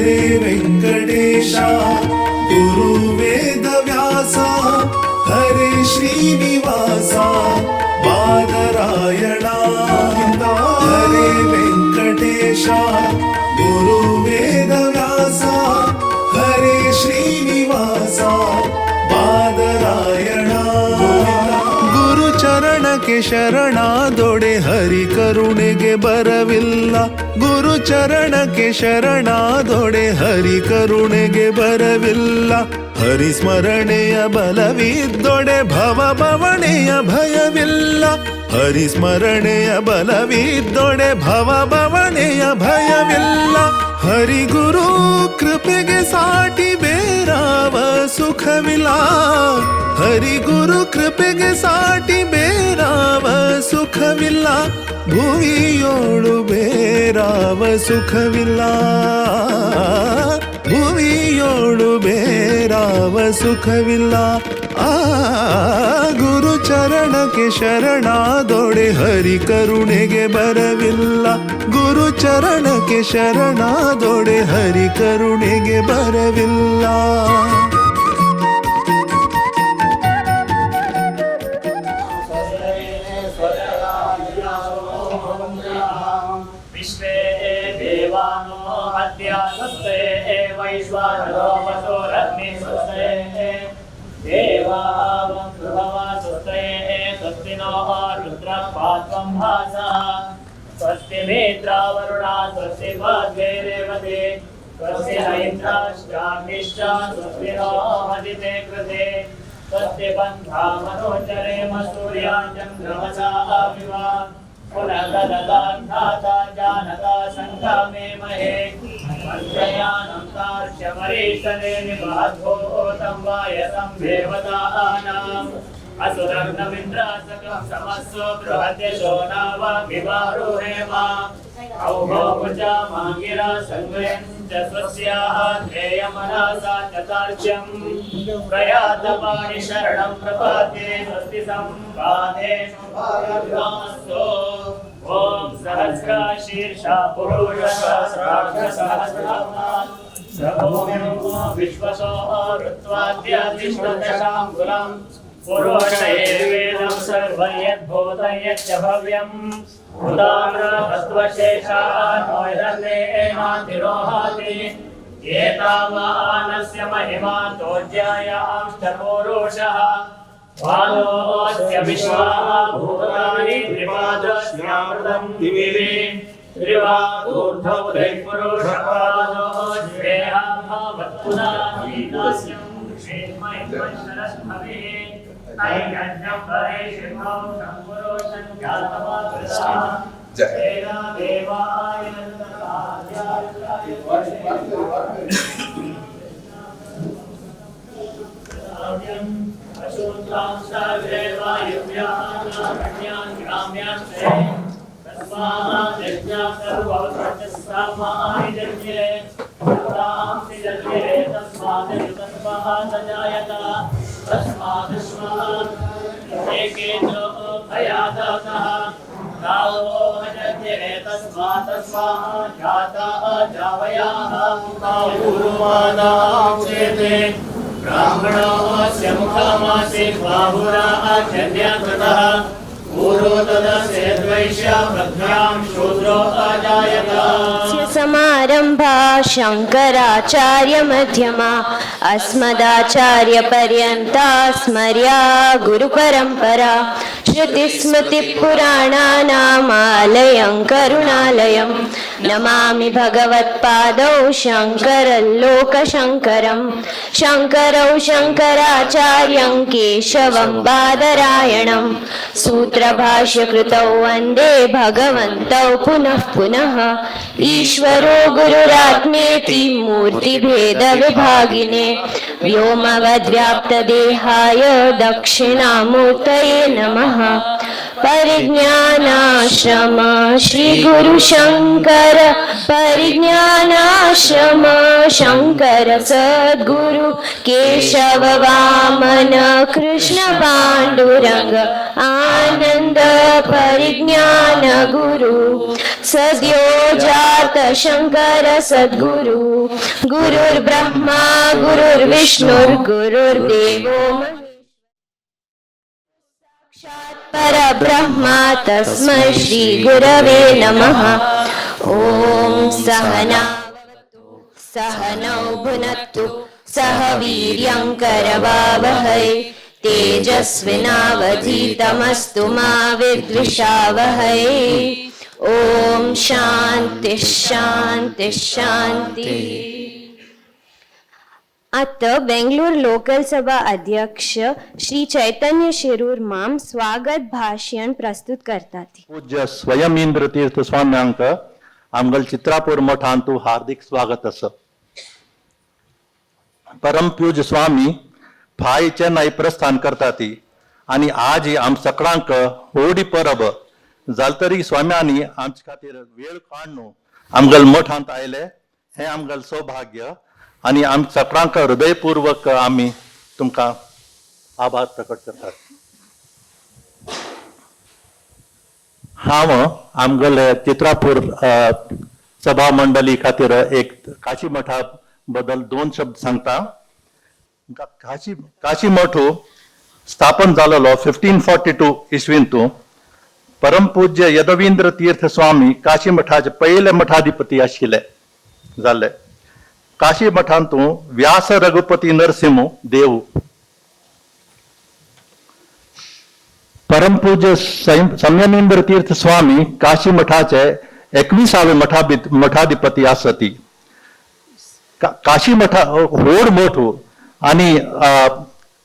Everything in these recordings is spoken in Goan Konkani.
ಹರೇ ವೆಂಕಟೇಶ ಗುರು ವೇದವ್ಯಾಸ ಹರೇ ಶ್ರೀನಿವಾಸ ಬಾದರಾಯಣ. ಹರೇ ವೆಂಕಟೇಶ ಗುರು ವೇದವ್ಯಾಸ ಹರೇ ಶ್ರೀನಿವಾಸ ಬಾದರಾಯಣ. ಗುರು ಚರಣಕ್ಕೆ ಶರಣಾದೊಡೆ ಹರಿ ಕರುಣೆಗೆ ಬರವಿಲ್ಲ. ಗುರು ಚರಣಕ್ಕೆ ಶರಣಾದೊಡೆ ಹರಿ ಕರುಣೆಗೆ ಬರವಿಲ್ಲ. ಹರಿ ಸ್ಮರಣೆಯ ಬಲವಿದ್ದೊಡೆ ಭವ ಬವಣೆಯ ಭಯವಿಲ್ಲ. ಹರಿ ಸ್ಮರಣೆಯ ಬಲವಿದ್ದೊಡೆ ಭವ ಬವಣೆಯ ಭಯವಿಲ್ಲ. ಹರಿಗುರು ಕೃಪೆಗೆ ಸಾಟಿ ಬೇರಾವ ಸುಖವಿಲ್ಲ. ಹರಿಗುರು ಕೃಪೆಗೆ ಸಾಟಿ ಬೇರಾವ ಸುಖವಿಲ್ಲ. ಭುವಿಯೋಳು ಬೇರಾವ ಸುಖವಿಲ್ಲ. ಭುವಿಯೋಳು ಬೇರಾವ ಸುಖವಿಲ್ಲ. ಆ ಗುರು ಚರಣಕ್ಕೆ ಶರಣಾದೊಡೆ ಹರಿ ಕರುಣೆಗೆ ಬರವಿಲ್ಲ. ಗುರು ಚರಣಕ್ಕೆ ಶರಣಾದೊಡೆ ಹರಿ ಕರುಣೆಗೆ ಬರವಿಲ್ಲ. ವಿಶ್ವೇ ದೇವಾನೋ ಅದ್ಯ ಸ್ವಸ್ತೆ ವೈಶ್ವಾನರೋ ವಸೋರಗ್ನಿ ಸ್ವಸ್ತೆ ದೇವಾಂ ಗೃಹವ ಸ್ವಸ್ತೆ ಸ್ವಸ್ತಿ ನೋ ರುದ್ರಃ ಪಾತ್ವಂ ಭಾಸಃ ಸ್ವಸ್ತಿ ಮಿತ್ರಾವರುಣ ಸ್ವಸ್ತಿ ಭದ್ರೇ ರೇವತಿ ಸ್ವಸ್ತಿ ನ ಇಂದ್ರಾಶ್ಚಾಗ್ನಿಶ್ಚ ಸ್ವಸ್ತಿ ನೋ ಅದಿತೆ ಕೃತೆ ಸ್ವಸ್ತಿ ಪಂಥಾಮನುಚರೇಮ ಸೂರ್ಯಾಂ ಚಂದ್ರಮಸಾ ವಿವ ಪುನಃ ದದಾಂಧಾತಾ ಜಾನತಾ ಸಂಗಮೇ ಮಹೇ ಮಂತ್ರಯಾನಂ ತಾರ್ಕ್ಷ್ಯಮರೀಷನೆ ನಿಬಾಧೋತಂ ವಾಯಸಂ ದೇವತಾನಾಂ ಅಸುರಗ್ನಮಿಂದ್ರಾಸಕಂ ಸಮಸ್ಸೋ ಬೃಹದ್ಯಶೋ ನಾವಮಿವಾರುಹೇಮ ಔಹೋಪುಜಾ ಮಾಂಗಿರಾ ಸಂಗಯಂ ಚ ಸ್ವಸ್ಯಾಃ ಧ್ಯೇಯಮನಸಾ ಚ ತಾರ್ಕ್ಷ್ಯಂ ಪ್ರಯಾತಪಾಣಿ ಶರಣಂ ಪ್ರಪಾದ್ಯೆ ಸ್ವಸ್ತಿ ಸಂಪಾದೆ ಶುಭಾಯೋ. ಓಂ ಸಹಸ್ರ ಶೀರ್ಷ ಪುರುಷ ಸಹಸ್ರಾಕ್ಷ ಸಹಸ್ರಪಾತ್ ಸಭೂಮಿಂ ವಿಶ್ವಸೋ ಋತ್ವಾದ್ಯತಿಷ್ಠದಶಾಂಗುಲಂ ಪುರುಷ ಏವೇದಂ ಸರ್ವಂ ಯದ್ಭೂತಂ ಯಚ್ಚ ಭವ್ಯಂ ಉದಾರತತ್ವಶೇಷಾನೋಹ್ಯೇನಾತಿರೋಹತಿ ಏತಾವಾನಸ್ಯ ಮಹಿಮಾ ತೋಜ್ಯಾಯಾಂಶ್ಚ ಪೌರುಷಃ ಪಾದೋऽस्य ವಿಶ್ವಾ ಭೂತಾನಿ ತ್ರಿಪಾದಸ್ಯಾಮೃತಂ ದಿವಿ ತ್ರಿವಾದೂರ್ಧೌ ತ್ರೈಪುರುಷಪಾದೋऽಶ್ವೇಹಾಭವತ್ಪುನಾನೀನಾಸ್ಯಂ ಕ್ಷೇಮೈವಶರಸ್ಭವಿः ತೈರ್ಯಜ್ಞಂ ಪರೇಶಿಭಂ ಸಂಪುರುಷಂ ಜಾತಮಾತೃತಃ ತೇನ ದೇವಾಯ ब्राह्मणोऽस्य मुखमासीत् बाहुरा अजन्यकृतः पूर्वो तदस्य द्वैष्या प्रज्ञां शूद्रो अजायत. समारम्भा शङ्कराचार्यमध्यमा अस्मदाचार्यपर्यन्ता स्मर्या गुरुपरम्परा श्रुतिस्मृतिपुराणानामालयं करुणालयं नमामि भगवत्पादौ शङ्करलोकशङ्करं शङ्करौ शङ्कराचार्यं केशवं बादरायणं सूत्रभाष्यकृतौ वन्दे भगवन्तौ पुनः पुनः. ईश्वरो गुरुरात्मेति मूर्तिभेदविभागिने व्योमवद्व्याप्तदेहाय दक्षिणामूर्तये नमः. परिज्ञानाश्रम श्री गुरु शंकर परिज्ञानाश्रम शंकर सद्गुरु केशव वामन कृष्ण पांडुरंग आनंद परिज्ञान गुरु सद्यो जात शंकर सद्गुरु गुरुर्ब्रह्मा गुरुर्विष्णुर्गुरुर्देवो साक्षात् परब्रह्मा तस्मै श्रीगुरवे नमः। ॐ सहना सहनौ भुनक्तु सह वीर्यं करवावहै तेजस्विनावधीतमस्तु मा विद्विषावहै। ॐ शांति शांति शांति। आतां बेंगलूर लोकल सभा अध्यक्ष श्री चैतन्य शिरूर माम स्वागत भाषण प्रस्तुत करतात। पूज्य स्वयं तीर्थ स्वाम्यांक आमगल चित्रापूर मठांतु हार्दिक स्वागत आसा। परम पूज्य स्वामी फाय चेन्नई प्रस्थान करतात आनी आज आम सगळ्यांक होडी परब जाल तरी स्वाम्यांनी आमचे खातीर वेळ काडून आमगल मठांत आयले हें आमगल सौभाग्य आनी आम सगळ्यांक हृदयपूर्वक आमी तुमकां आभार प्रकट करतात। हांव आमगेले चित्रापूर सभा मंडळी खातीर एक काशी मठा बद्दल दोन शब्द सांगता। काशी मठ स्थापन जालेलो 1542 इसवींतू परमपूज्य यदवींद्र तीर्थ स्वामी काशी मठाचे पयले मठाधिपती आशिल्ले जाल्ले। काशी मठांतू व्यास रघुपती नरसिंह देव परमपूज्य संयमेंद्र तीर्थ स्वामी काशी मठाचे 21वे मठाधिपती आसती। काशी मठा व्हड मठ आनी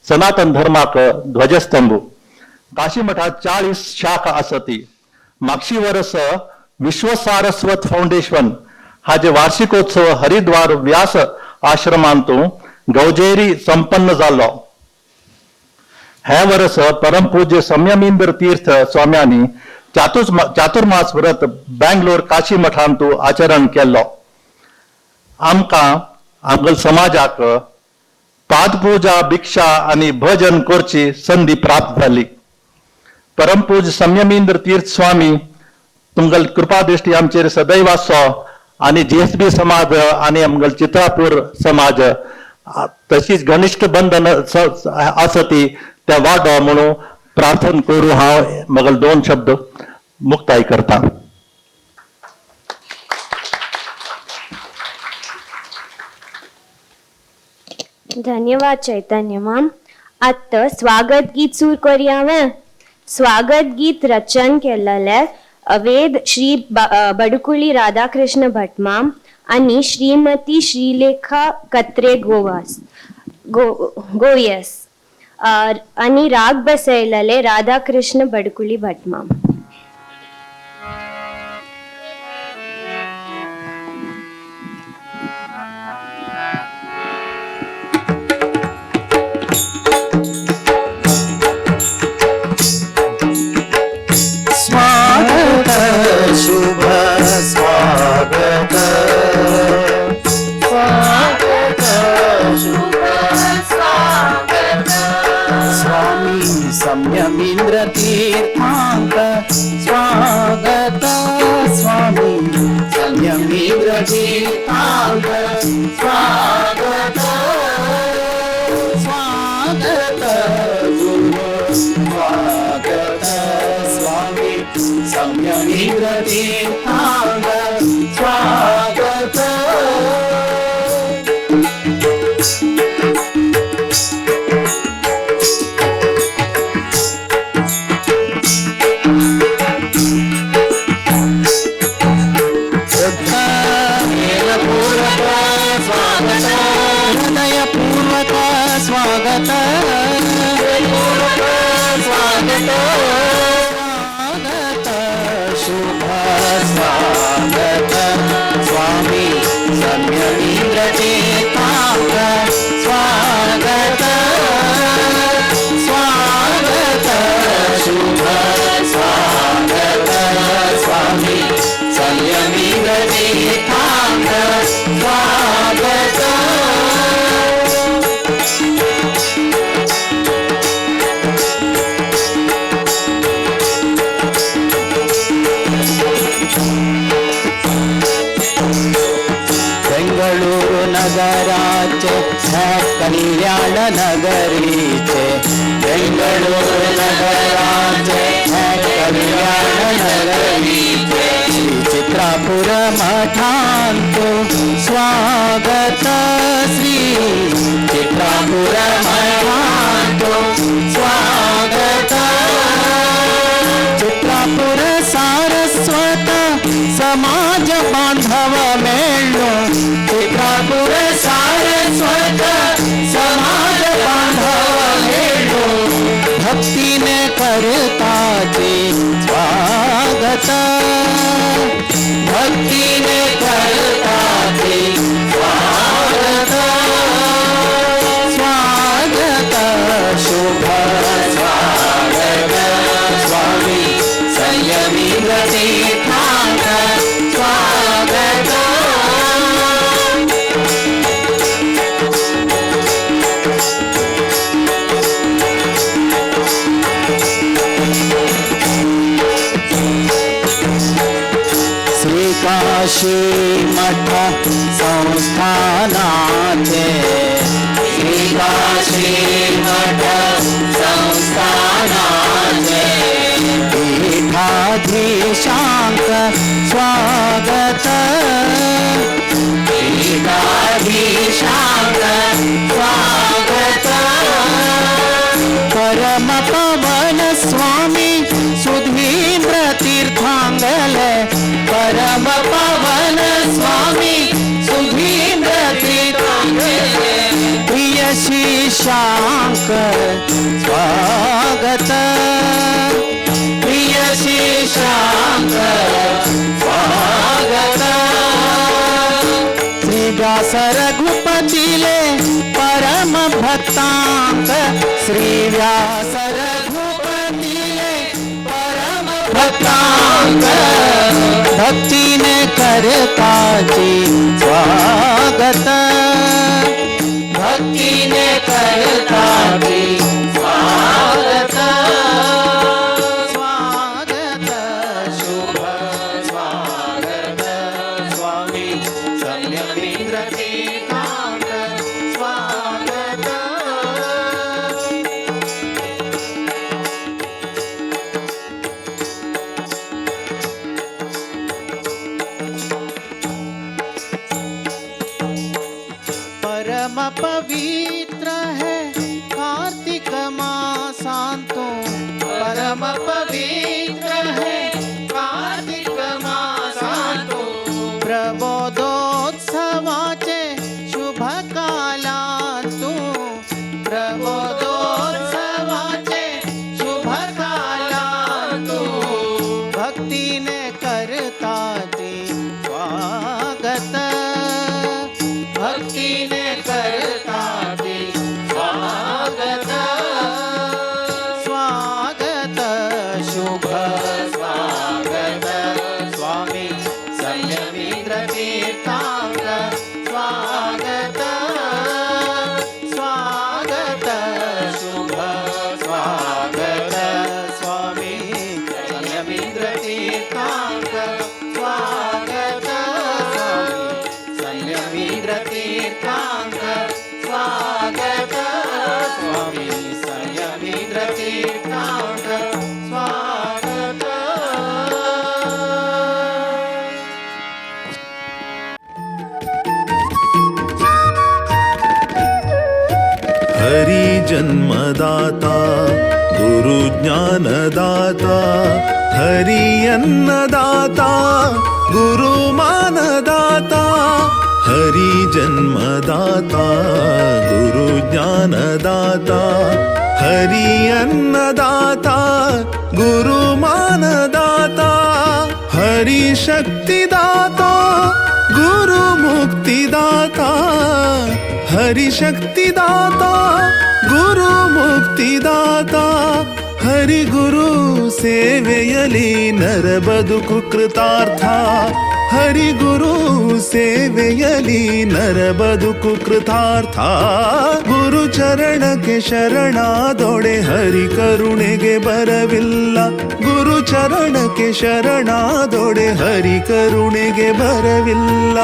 सनातन धर्माक ध्वजस्तंभ। काशी मठात 40 शाखा आसती। मागशी वर्स विश्व सारस्वत फाउंडेशन हाजे वार्षिकोत्सव हरिद्वार व्यास आश्रमांतू गौजेरी संपन्न जालो। हे वर्स परमपूज्य संयमेंद्र तीर्थ स्वाम्यांनी चातुर्मास व्रत बेंगलोर काशी मठांतू आचरण केल्लो। आमकां आमगेल समाजाक पादपूजा भिक्षा आनी भजन करची संदी प्राप्त जाली। परमपूज्य संयमेंद्र तीर्थ स्वामी तुमगेल कृपा दृष्टी आमचेर सदैव आसचो आनी GSB समाज आनी आमगेल चित्रापूर समाज तशीच घनिष्ठ बंधन आसा ती त्या वाडो म्हणून प्रार्थना करूं हांव म्हगेले दोन शब्द मुक्ताय करता। धन्यवाद चैतन्य माम। आतां स्वागत गीत सुरू करया वे। स्वागत गीत रचन केल्लें अवेद श्री बडकुळी राधाकृष्ण भट माम आनी श्रीमती श्रीलेखा कत्रे गोयस आनी राग बसयलेले राधाकृष्ण बडकुळी भट माम। स्वागत शुभ स्वागत स्वागत शुभ स्वागत स्वामी संयमेंद्र तीर्थांक स्वागत स्वामी संयमेंद्र तीर्थांक स्वागत स्वागत गुरु स्वागत स्वामी संयमेंद्र तीर्थांक स्वागत। हृदयपूर्वक स्वागत स्वागत स्वागत शुभ स्वागत स्वामी संयमेंद्र तीर्थांक स्वागत स्वागत शुभ स्वागत स्वामी संयमेंद्र तीर्थांक स्वागत। बेंगळूರು नगराचे कल्याण नगरीचे बेंगळूर नगराचे कल्याण नगरीचे श्री चित्रापुर मठांतो स्वागत श्री चित्रापुर मठांतो स्वागत चित्रापुर सारस्वत समाज बांधव मेळो चित्रापुर सारस्वत समाज बांधव मेळो भक्तीने करताचे स्वागत भक्तीने करताचे स्वागत स्वागत शुभ स्वागत स्वामी संयमींद्र तीर्थांक स्वागत. श्री काशी मठ संस्थानाचे श्री काशी मठ संस्थानाचे पीठाधीशांक स्वागत पीठाधीशांक स्वागत परम पवन स्वामी सुधींद्र तीर्थांगले परम पवन स्वामी सुधींद्र तीर्थांगले प्रिय शिष्यांक स्वागत प्रिय शिष्यांक स्वागत. श्री व्यास रघुपतीले परम भक्तांक श्री व्यास रघुपतीले परम भक्तांक भक्तीने करताचे स्वागत भक्तीने करताचे स्वागत स्वागत शुभ स्वागत स्वामी संयमींद्र तीर्थांक स्वागत. परम पवित्र है कार्तिक मासांतो परम पवित्र है कार्तिक मासांतो प्रबोधोत्सवाचे शुभ कालांतो प्रबोधोत्सवाचे शुभ कालांतो भक्तीने करताचे स्वागत भक्तीने करताचे स्वागत स्वागत शुभ स्वागत स्वामी संयमींद्र तीर्थांक स्वागत स्वागत शुभ स्वागत स्वामी संयमींद्र तीर्थांक स्वागत स्वामी संयमींद्र तीर्थांक स्वागत स्वामी संयमींद्र तीर्थांक स्वागत. हरि जन्मदाता गुरु ज्ञानदाता हरि अन्नदाता गुरु मानदाता हरि जन्मदाता गुरु ज्ञानदाता हरि अन्नदाता गुरु मानदाता हरि शक्तिदाता गुरु मुक्तिदाता हरि शक्तिदाता गुरु मुक्तिदाता हरि गुरु सेवेयಲಿ ನರ ಬದುಕು ಕೃತಾರ್ಥ ಹರಿ ಗುರು ಸೇವೆಯಲಿ ನರ ಬದುಕು ಕೃತಾರ್ಥ ಗುರು ಚರಣಕ್ಕೆ ಶರಣಾದೊಡೆ ಹರಿ ಕರುಣೆಗೆ ಬರವಿಲ್ಲ ಗುರು ಚರಣಕ್ಕೆ ಶರಣಾದೊಡೆ ಹರಿ ಕರುಣೆಗೆ ಬರವಿಲ್ಲ.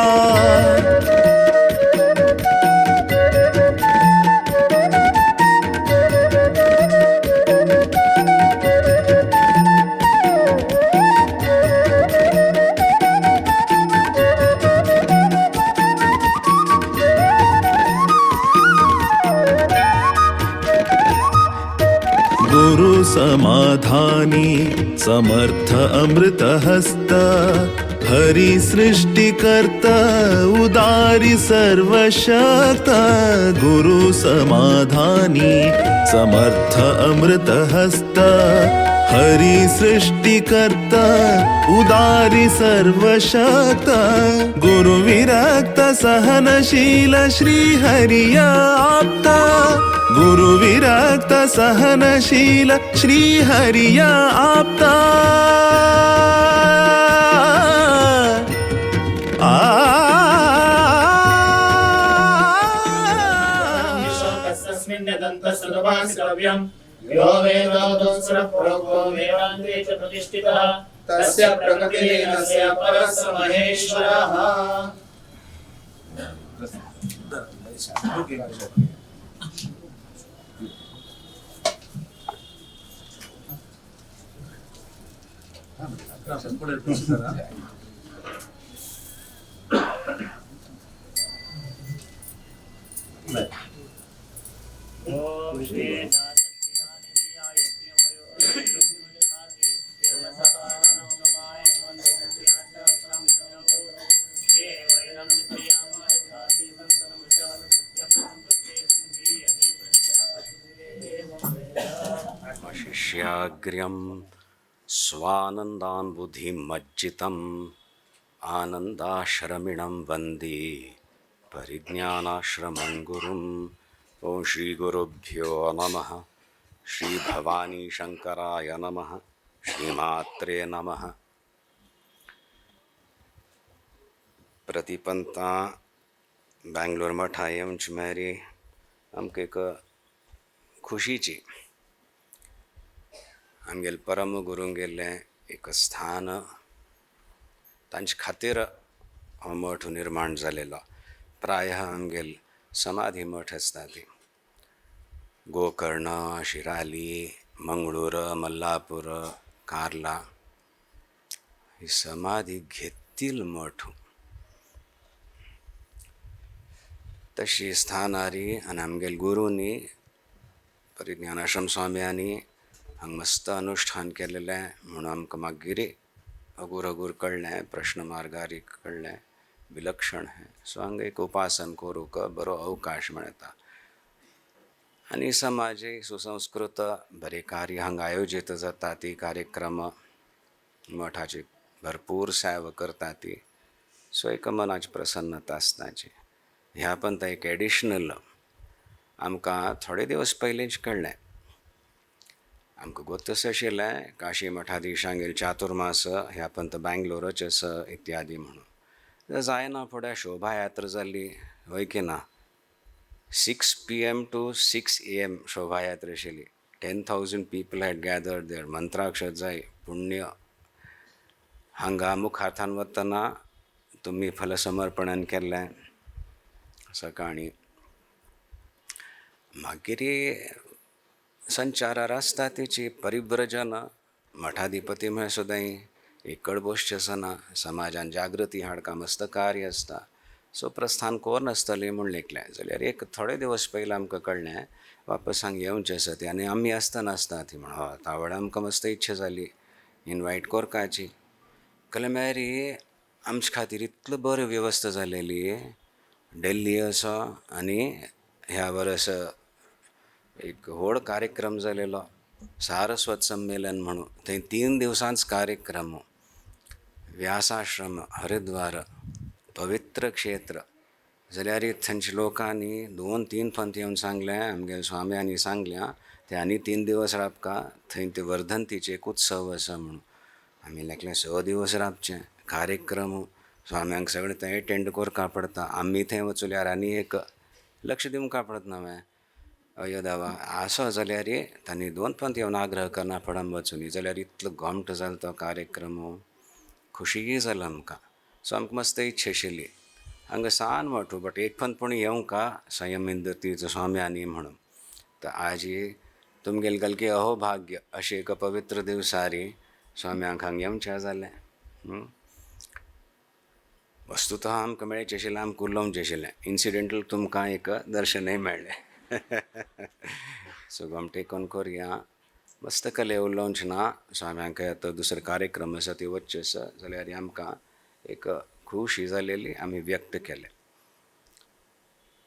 समाधानी समर्थ अमृतहस्त हरि सृष्टिकर्ता उदारी सर्वशक्त गुरु समाधानी समर्थ अमृतहस्त हरि सृष्टिकर्ता उदारी सर्वशक्त गुरु विरक्त सहनशील श्री हरिया आप्ता गुरु विरक्त सहनशील श्री हरिया आप्ता आ यो वेदोऽसुरः प्रोक्तो वेदान्ते च प्रतिष्ठितः तस्य प्रकृतिलीनस्य परस्य महेश्वरः. ॐ श्री शिष्याग्र्यं स्वानन्दाम्बुधिमज्जितम् आनन्दाश्रमिणं वन्दे परिज्ञानाश्रमं गुरुम्. ॐ श्रीगुरुभ्यो नमः. श्रीभवानीशङ्कराय नमः. श्रीमात्रे नमः. प्रतिपंता बेंगलोर मठा येवची मेरी आमकां एक खुशीची आमगेले परम गुरूंगेलें एक स्थान तांचे खातीर हो मठ निर्माण जालेलो. प्रायः आमगेल समाधी मठ आसता ती गोकर्ण, शिराली, मंगळूर, मल्लापूर, कार्ला ही समाधी घेतील मठ. तशी स्थानारी आनी आमगेल गुरूंनी परिज्ञानाश्रम स्वाम्यांनी हांगा मस्त अनुश्ठान केलेलें म्हणून आमकां मागीर अगूर अगूर कळ्ळें, प्रश्न मार्गारी कळ्ळें, विलक्षण हें. सो हांगा एक उपासन करूंक बरो अवकाश मेळटा आनी समाजय सुसंस्कृत बरें कार्य हांगा आयोजीत जाता. ती कार्यक्रम मठाची भरपूर सेवा करता ती. सो एक मनाची प्रसन्नता आसताची. ह्या पंता एक एडिशनल आमकां थोडे दिवस पयलींच कळ्ळें. आमकां गोत्तस आशिल्लें काशी मठाधीशांगेर चातुर्मास ह्या पंत बेंगलोरच आसा इत्यादी म्हणून. जायना फुडें शोभायात्रा जाली हय की ना. 6 PM to 6 AM शोभायात्रा आशिल्ली. 10,000 people had gathered there. मंत्राक्षर जाय पुण्य हांगा मुखार्थान वतना तुमी फलसमर्पण केल्लें सकाळीं. मागीर संचारार आसता तेची परिव्रजन मठाधिपती म्हळ्यार सुद्दां एकड बसचें आसना. समाजान जागृती हाडका मस्त कार्य आसता. सो प्रस्थान कोर नासतलें म्हूण लेखलें जाल्यार एक थोडे दिवस पयलीं आमकां कळ्ळें वापस हांगा येवचें आसा ती आनी आमी आसतना आसता ती म्हण हय तावळ आमकां मस्त इच्छा जाली इनवायट करपाची. कळ्ळें मागीर आमचे खातीर इतलो बरी वेवस्था जालेली दिल्ली आसा आनी ह्या वर्स एक व्हड कार्यक्रम जालेलो सारस्वत संमेलन म्हणून. थंय 3 दिवसांच कार्यक्रम. व्यासाश्रम हरिद्वार पवित्र क्षेत्र जाल्यार थंयच्या लोकांनी 2-3 पंथ येवन सांगलें आमगेल्या स्वाम्यांनी सांगल्या ते आनी 3 दिवस राबका थंय ते वर्धंतीचे एक उत्सव आसा म्हणून. आमी लेखलें 6 दिवस राबचें कार्यक्रम स्वाम्यांक सगळें थंय एटेंड करपा पडटा. आमी थंय वचल्यार आनी एक लक्ष दिवंक पडत ना. अयो देवा आसो जाल्यार तांणी 2 पंथ येवन आग्रह करना पडम वचून जाल्यार इतलो गोमटो जालो तो कार्यक्रम. खुशीय जालो आमकां. सो आमकां मस्त इच्छा आशिल्ली हांगा सान मठ बट एक पंथ पूण येवंका संयम तीर्थ स्वाम्यांनी म्हणून. तर आजी तुमगेले गलके अहोभाग्य अशें एक पवित्र दिवसारी स्वाम्यांक हांगा येवचें जालें. वस्तुतः आमकां मेळचें आशिल्लें आमकां उलोवचें आशिल्लें. इन्सिडेंटल तुमकां एक दर्शनय मेळ्ळें. सो गोमटें कोन करया मस्त कले उलोवचें ना स्वाम्यांक आतां दुसरो कार्यक्रम आसा ती वचचें आसा जाल्यार आमकां एक खुशी जालेली आमी व्यक्त केले.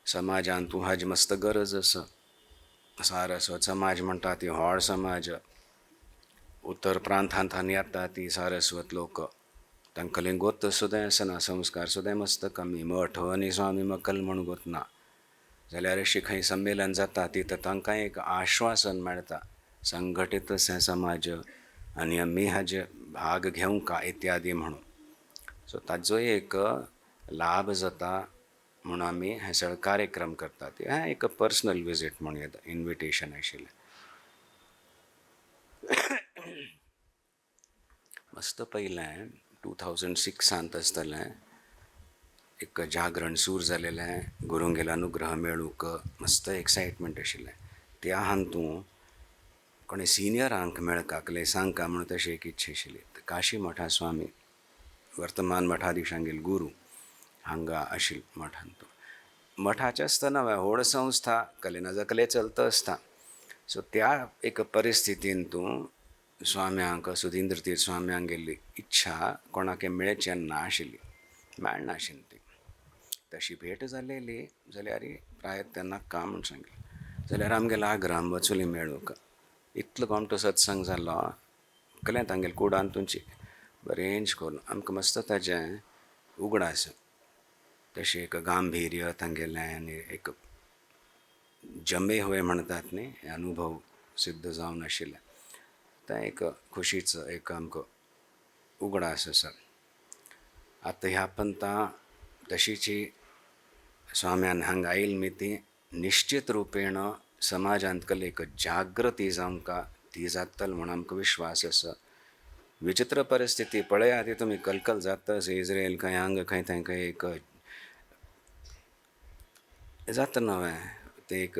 समाजान तूं हाजी मस्त गरज आसा. सारस्वत समाज म्हणटा ती व्हड समाज, उत्तर प्रांतांत येता ती सारस्वत लोक, तांकां गोत सुद्दां आसना, संस्कार सुद्दां मस्त कमी, मठ आनी स्वामी मकल म्हूण गोत ना. जाल्यार अशी खंय संमेलन जाता ती तर तांकां एक आश्वासन मेळटा, संघटीत अशें समाज आनी आमी हाजे भाग घेवंका इत्यादी म्हणून. सो ताजो एक लाभ जाता म्हणून आमी हे सगळे कार्यक्रम करतात. हें एक पर्सनल विजीट म्हणूं येता, इन्विटेशन आशिल्लें. मस्त पयलें 2006 आसतलें एक जागरण सूर जालेलें, गुरुंगेलो अनुग्रह मेळूंक मस्त एक्सायटमेंट आशिल्लें. त्या हातूंत कोणी सिनियरांक मेळकाकले सांगका म्हणून तशें एक इच्छा आशिल्ली. काशी मठा स्वामी वर्तमान मठाधीशांगेल गुरू हांगा आशिल्ले मठांत. मठाचें आसतना व्हड संस्था कले ना जकले चलता आसता. सो त्या एक परिस्थितीन तूं स्वाम्यांक सुधींद्र तीर्थ स्वाम्यांगेली इच्छा कोणाक मेळचें ना आशिल्ली, मेळनाशिल्ली ती. तशी भेट जालेली जाल्यार प्राय तेन्ना काम म्हूण सांगलें जाल्यार आमगेलो आग्रह वचुली मेळूंक. इतलो गोमटो सत्संग जालो कलें तांगेले कुडान तुमची बरेंच करून आमकां मस्त ताजें उगडास, तशें एक गांभीर्य तांगेलें आनी एक जमे हुए म्हणटात न्ही हे अनुभव सिद्ध जावन आशिल्लें. तें एक खोशीचो एक आमकां उगडास आसा. आतां ह्या पंथा तशीची स्वाम्यान हांगा आयल मी ती निश्चित रुपेण समाजांतली एक जागृती जावंका ती जातली म्हूण आमकां विश्वास आसा. विचित्र परिस्थिती पळया ती तुमी कलकल जाता इस्रायल खंय हांगा खंय तांकां एक जाता नवें तें एक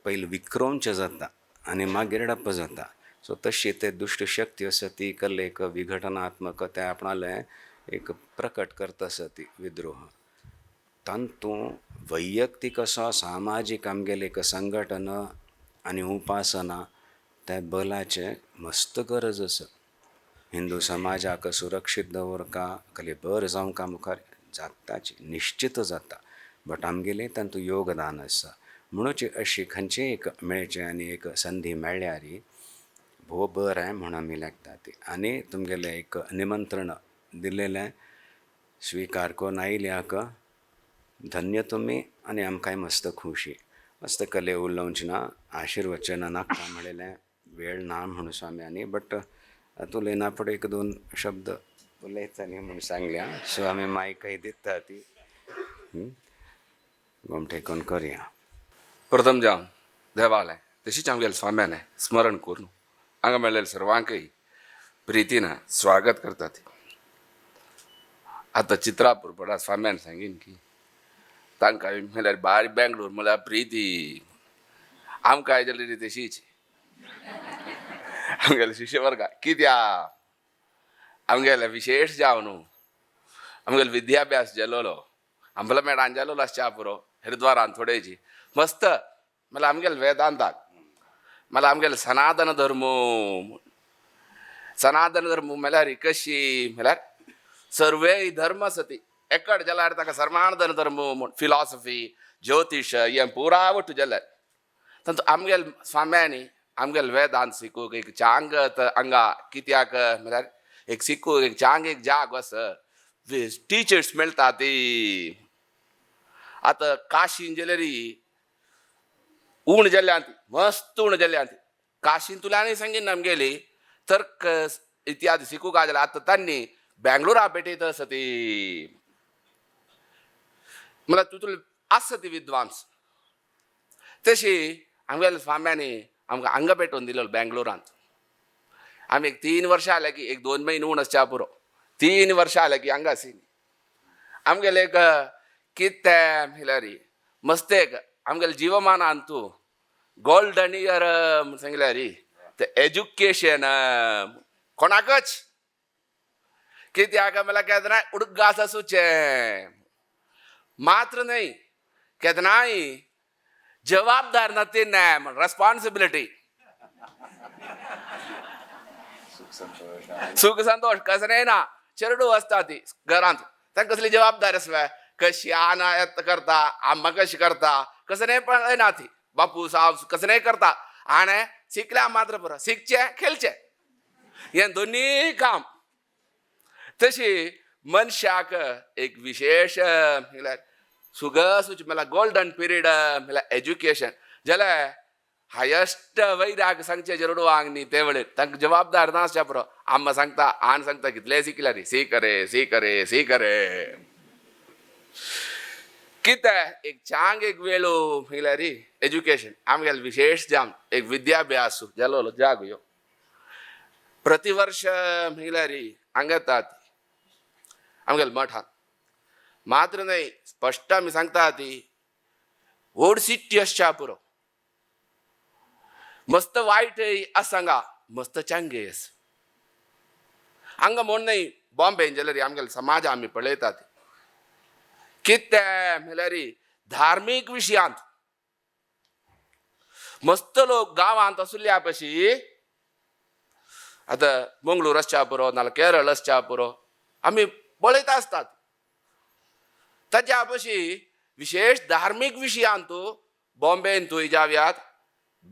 पयलीं विक्रोवचें जाता आनी मागीर डप्प जाता. सो तशी ते दुश्ट शक्ती आसा ती कल्ले एक विघटनात्मक ते आपणालें एक प्रकट करता आसा ती विद्रोह. तातूंत वैयक्तीक असो सामाजीक आमगेलें एक संघटन आनी उपासना त्या बलाचें मस्त गरज आसा. हिंदू समाजाक सुरक्षीत दवरका कले बरें जावंका मुखार जाताची निश्चित जाता, बट आमगेलें तातूंत योगदान आसा. म्हणूच अशी खंयचें एक मेळचें आनी एक संदी मेळ्ळ्यार भोव बरें म्हूण आमी लागता ती. आनी तुमगेलें एक निमंत्रण दिलेलें स्विकार करून आयल्याक धन्य तुमी आनी आमकांय मस्त खुशी. मस्त कले उलोवचें ना, आशिर्वचन नाका म्हणलें वेळ ना म्हणून स्वाम्यांनी, बट तूं उलयना फुडें एक दोन शब्द उलयताली म्हूण सांगल्या. सो आमी मायकय दिता ती गोमटें करून करया. प्रथम जावन देवालें तशीच आमगेले स्वाम्यालें स्मरण करून हांगा मेळ्ळेले सर्वांकय प्रितीन स्वागत करतात. आतां चित्रापूर पडा स्वाम्यान सांगीन की तांकां म्हणल्यार बारीक बेंगलोर म्हणल्यार प्रिती आमकां जाल्यार तशीच आमगेले शिष्यवर्गा कित्याक आमगेले विशेश जावन न्हू आमगेले विद्याभ्यास जालोलो आमला मेडान जालोलो आसच्या पुरो हरिद्वारान थोडेची मस्त म्हणल्यार आमगेले वेदांताक मला आमगेले सनातन धर्म. सनातन धर्म म्हणल्यार कशी म्हणल्यार सर्वे धर्म आसती एकड जाल्यार ताका सर्मानधन धर्म म्हूण फिलॉसफी ज्योतिश हें पुरा वट्टू जाल्यार तातूंत आमगेले स्वाम्यांनी आमगेले वेदांत शिकूंक एक चांग हांगा कित्याक म्हणल्यार एक शिकूंक एक चांग एक जाग आसा टिचर्स मेळटा ती. आतां काशीन जाल्यार ऊण जाल्या ती मस्त ऊण जाल्या ती काशीन तुला सांगीन आमगेली तर्क इत्यादी शिकूंक जाल्यार आतां तांणी बेंगलोरा भेटयत आसा ती म्हणल्यार तुतूल आसा ती विद्वांस. तशी आमगेल्या स्वाम्यांनी आमकां हांगा पेटोवन दिलो बेंगलोरांत. आमी एक 3 वर्सां आल्या की एक 2 म्हयने ऊण आसच्या पुरो 3 वर्सां आल्या की हांगा आशिल्ली आमगेले एक कितें म्हणल्यार मस्त एक आमगेले जीवमानान तूं गोल्डन इयर म्हूण सांगल्यार तें एज्युकेशन कोणाकच कित्याक म्हणल्यार केन्नाय उडगास आसूचें मात्र न्हय केन्नाय जबाबदार ना ती न्हय रेस्पॉन्सिबिलिटी. सुख संतोष कसं ना चेरडू आसता ती घरांत तांकां कसली जबाबदारी आसता कशी आना करता आम्मा कशी करता कसं नाही पण ना ती बापू साव कसं नाही करता आणि शिकल्या मात्र बरं शिकचे खेळचे हे दोन्ही काम. तशी मनशाक एक विशेष म्हळ्यार सुगसूच म्हळ्यार गोल्डन पिरियड म्हळ्यार एज्युकेशन जाल्यार हायस्ट वैराग सांगचे चेरडुवांक न्ही ते वेळेर तांकां जबाबदार ना आसच्या पुरो. आम्मा सांगता आन सांगता कितले शिकल्या रे सी करे सी करे सी करे कितें एक चांग एक वेळो म्हळ्यार एज्युकेशन आमगेले विशेष जाम एक विद्याभ्यास जालो जाग ह्यो प्रतिवर्ष म्हळ्यार हांगा येतात आमगेले मठांत. मात्र न्हय स्पश्ट आमी सांगता ती व्हड सिटी आसच्या पुरो मस्त वायट आसा हांगा मस्त चांगे आसा हांगा म्हूण न्हय बॉम्बे जाल्यार आमगेले समाज आमी पळयतात कितें म्हळ्यार धार्मीक विशयांत मस्त लोक गांवांत आशिल्ल्या पशी आतां मंगळूर आसच्या पुरो नाल्यार केरळ आसच्या पुरो आमी पळयता आसतात. ताच्या पशी विशेष धार्मीक विशयांत बॉम्बेंतूय जावयात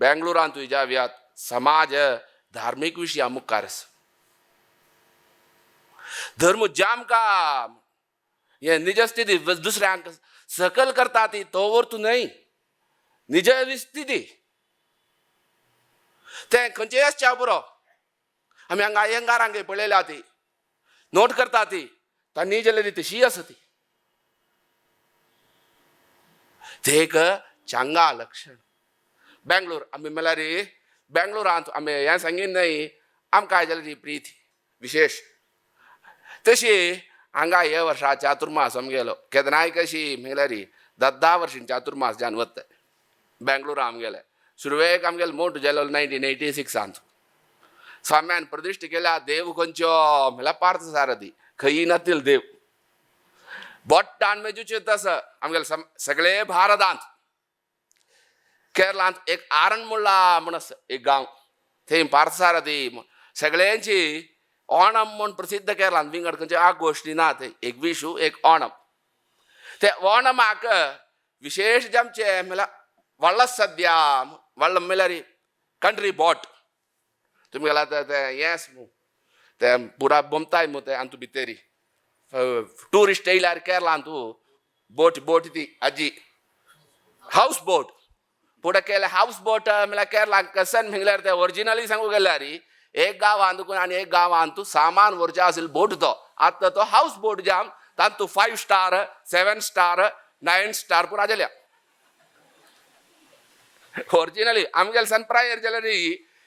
बेंगलोरांतूय जावयात समाज धार्मीक विशया मुखार आसा. धर्म जाम काम हे निजस्थिती दुसऱ्यांक सकल करता ती तो वर्तू न्हय निज स्थिती तें खंयचेय आसच्या पुरो आमी हांगा अयंगारांक पळयल्या ती नोट करता ती तांणी जाल्यार तशी आसा ती ते एक चांगा लक्षण. बेंगलोर आमी म्हळ्यार बेंगलोरांत आमी हें सांगीन न्हय आमकां जाल्यार ही प्रीती विशेष. तशी हांगा हे वर्सा चातुर्मास आमगेलो केदनाय कशी म्हळ्यार 10 वर्सां चातुर्मास जावन वता बेंगलोर आमगेले. सुरवेक आमगेले मोटो जालो 1986 स्वाम्यान प्रतिश्ठा केल्या देव खंयचो म्हळ्यार पार्थ सारथी खंयी नातील देव बोट्टान मेजूचे तसं आमगेले सगळे भारतांत. केरळांत एक आरणमुळा म्हण आसा एक गांव थंय पार्थसारथी सगळ्यांची ओणम म्हूण प्रसिद्ध केरळांत विंगड खंयचे आगोश्टी ना थंय एक विशू एक ओणम. ते ओणमाक विशेष जे आमचे म्हळ्यार व्हडलो सद्या व्हडलो म्हळ्यार कंट्री बोट तुमी गेला तें येस मू तें पुरा बोमताय मू तें आनी भितरी ट्युरिस्ट येयल्यार केरळांत बोट बोट ती आजी हावस बोट पुढे केले हावस बोट म्हळ्यार केरळाक कसन म्हळ्यार ते ओरिजिनली सांगू गेल्यार एक गांवांत आनी एक गांवांत सामान व्हरचें आशिल्लो बोट तो आतां तो हावस बोट जाम तातूंत 5 स्टार 7 स्टार 9 स्टार पुरा जाल्या ओरिजिनली. आमगेले सनप्रायर जाल्यार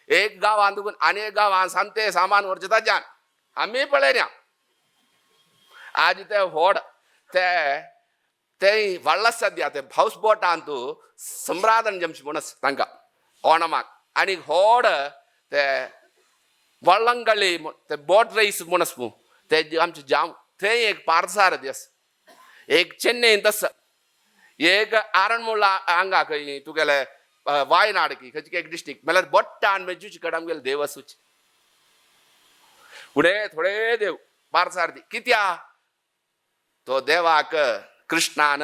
एक गांवांत आनी एक गांवांत सामतें सामान व्हरचें ताज्यान आमी पळयना. आज ते व्हड ते ते व्हडलो सद्या ते हावस बोटांत सम्रादन जमचे म्हूण आसा तांकां ओणमाक आनी व्हड ते वळ्ळंगळी ते बोट रेस म्हूण आसा न्हू ते आमचे जाम थंय एक पार्थसारथी आसा एक चेन्नईंत आसा एक आरणमुळा हांगा खंय तुगेले वायनाड की खंयची एक डिस्ट्रिक्ट म्हळ्यार बोट्टान मेजूचे कडेन आमगेले देव आसूचे फुडें थोडे देव पार्थसारथी कित्या तो देवाक कृष्णान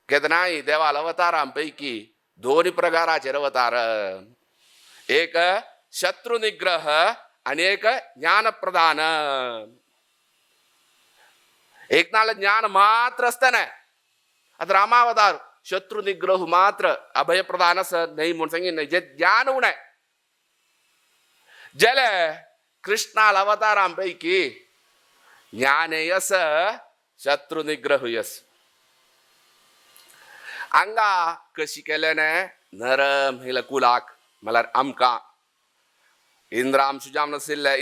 केदनाय देवाल अवतारां पैकी दोन प्रकाराचेर अवतार एक शत्रू निग्रह आनी एक ज्ञान प्रदान. एक नाल्यार ज्ञान मात्र आसतना आतां रामावतार शत्रू निग्रह मात्र अभय प्रदान आसा न्हय म्हूण सांगी न्हय जे ज्ञान उणें जाल्यार कृष्णाल अवतारां पैकी ज्ञानय आसा शत्रू निग्रह आसा. हांगा कशी केलें न्हय नरम म्हणल्यार कुलाक म्हळ्यार आमकां इंद्राम सुजाम नाशिल्ले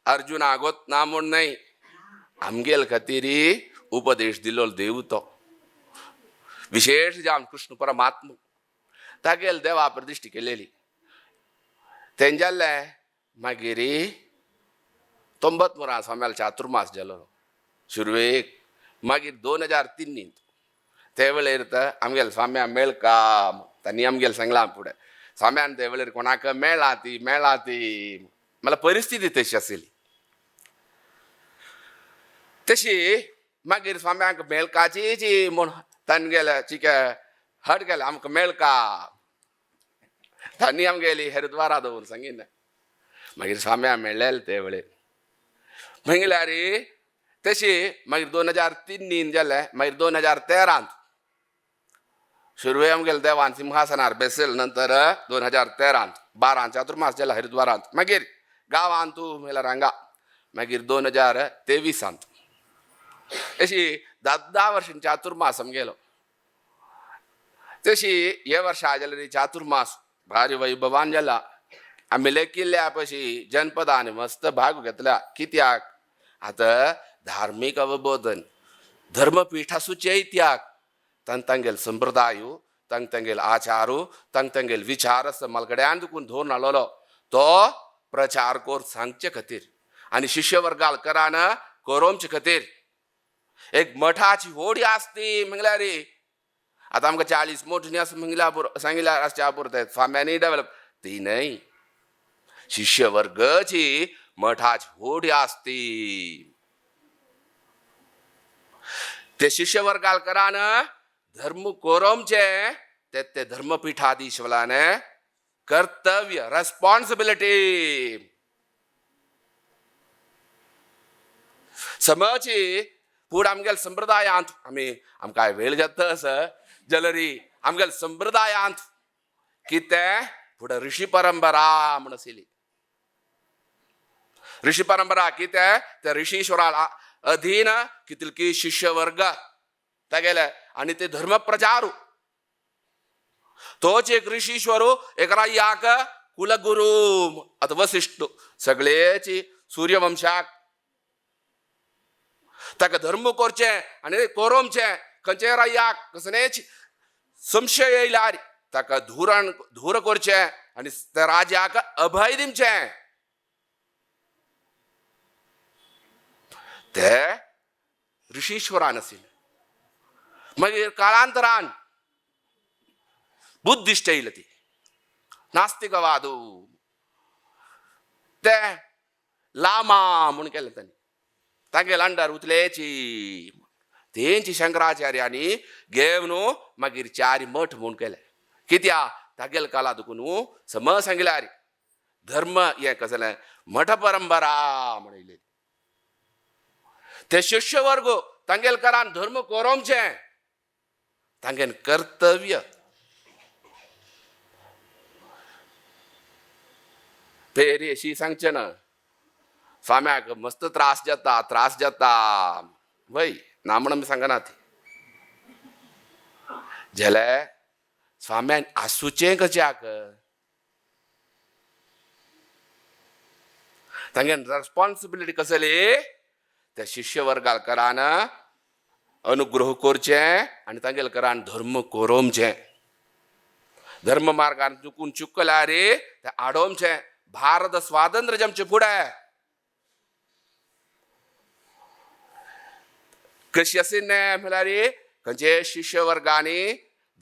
अर्जुना गोत ना म्हूण न्हय आमगेल खातीर उपदेश दिलो देव तो विशेष जावन कृष्ण परमात्मा तागेल देवा प्रतिश्ठा केलेली तेंजाले मागीर 93 स्वाम्याल चातुर्मास जालो सुरवेक मागीर 2003 ते वेळेर तर आमगेले स्वाम्या मेळका तांणी आमगेले सांगलां फुडें स्वाम्यान ते वेळेर कोणाक मेळ्ळा ती मेळ्ळा ती मला परिस्थिती तशी आशिल्ली. तशी मागीर स्वाम्यांक मेळकाची जी म्हूण तांणी गेले चिके हट गेले आमकां मेळका, तांणी आमगेली हरिद्वारा दवरून सांगिल्लें. मागीर स्वाम्या मेळ्ळेले ते वेळे म्हणल्यार तशी मागीर 2003 जालें. मागीर 2013 सुरवे आमगेले देवान सिंहासनार बेसल, नंतर 2013 12 चातुर्मास जाला हरिद्वारांत. मागीर गांवांत तूं म्हणल्यार हांगा मागीर 2023 अशी 10 वर्सां चातुर्मास आमगेलो. तशी हे वर्सा जाल्यार चातुर्मास भारी वैभवान जाला. आमी लेखिल्ल्या पशी जनपदान मस्त भाग घेतला. कित्याक आतां धार्मीक अवबोधन धर्मपिठासू चैत्याक तांग तांगेल संप्रदायू, तांग तांगेल आचारू, तांग तांगेल विचार आसा मलगड्यान दुकून धरून हाडलेलो तो प्रचार कोर सांगचे खातीर आनी शिष्यवर्गाल करान कोरोमचे खातीर. एक मठाची होडी आसती म्हणल्यार आतां आमकां 40 मोठणी आसा म्हणल्यार पुरो सांगिल्ल्यार आसच्या पुरते स्वाम्यांनी डेवलप ती न्हय, शिष्यवर्गाची मठाची होडी आसती. ते शिष्यवर्गाल करान धर्म कोरोमचे ते ते धर्मपीठाधीश्वराने कर्तव्य रेस्पॉन्सिबिलिटी समची. पूण आमगेले संप्रदायांत आमी आमकां वेळ जाता आसा जाल्यार आमगेले संप्रदायांत कितें फुडें ऋषी परंपरा म्हण आशिल्ली. ऋषी परंपरा कितें ते ऋषीश्वरा अधीन कितलकी शिष्यवर्ग तागेले आनी ते धर्म प्रचारू. तोच एक ऋषीश्वरू एक रायाक कुलगुरू आतां वसिष्ठ सगळेची सूर्यवंशाक ताका धर्म करचें आनी कोरोमचें खंयचे रायाक कसलेच संशय येयल्यार ताका धुरण धूर करचें आनी त्या राजाक अभय दिवचें. ते ऋषीश्वरान आशिल्ले. मागीर काळांतरान बुद्धिश्ट येयले ती नास्तिकवादू ते लामा म्हूण केले तांणी तांगेले अंडर उतलेची तेंची शंकराचार्यांनी घेवन मागीर 4 मठ म्हूण केले. कित्या तागेले काला दुखून समज सांगिल्यार धर्म हें कसलें मठ परंपरा म्हण येयली. ते शिष्यवर्ग तांगेले करान धर्म कोरोमचें तांगेले कर्तव्य. फेरी अशी सांगचें ना स्वाम्याक मस्त त्रास जाता त्रास जाता वय ना म्हण आमी सांगना ती जाल्यार स्वाम्यान आसूचें कशाक तांगे रेस्पॉन्सिबिलिटी कसली त्या शिष्यवर्गाल करान अनुग्रह करचें आनी तांगेले करान धर्म कोरोमचें. धर्म मार्गान चुकून चुकल्यार ते आडोवचें. भारत स्वातंत्र्य जमचें फुडें कशी आशिल्लें म्हणल्यार खंयचे शिष्यवर्गांनी